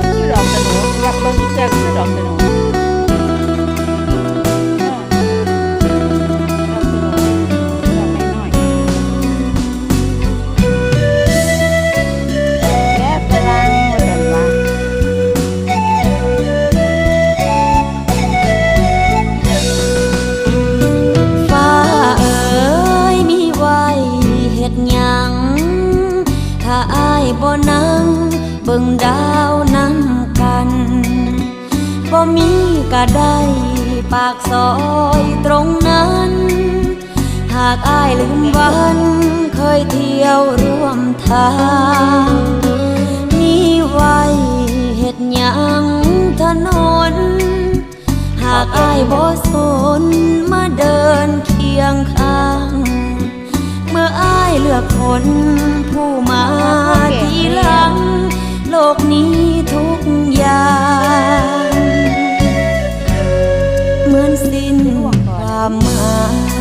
ຄືດອກສະໂນ ຢາກເບິ່ງຈັກຄືດອກສະໂນ ດອກສະໂນ ດອກນ້ອຍໆ ແບບຝຣັ່ງວ່າຊັ້ນວ່າ. ຟ້າເອີຍ ມີໄວ້ເຮັດຫຍັງ ຖ້າອ້າຍບໍ່ນັ່ງເບິ່ງດາວນຳກັນ ບໍ່ມີກະໄດ້ປາກຊອຍຕົງນັ້ນ ຫາກອ້າຍລືມວັນເຄີຍທ່ຽວຮ່ວມທາງ ມີໄວ້ເຮັດຫຍັງຖະໜົນ ຫາກອ້າຍບໍ່ສົນມາເດີນຄຽງຂ້າງ ເມື່ອອ້າຍເລືອກຄົນຜູ້ມາທີຫຼັງ ໂລກນີ້ທຸກຢ່າງເໝືອນສິ້ນຄວາມໝາຍ.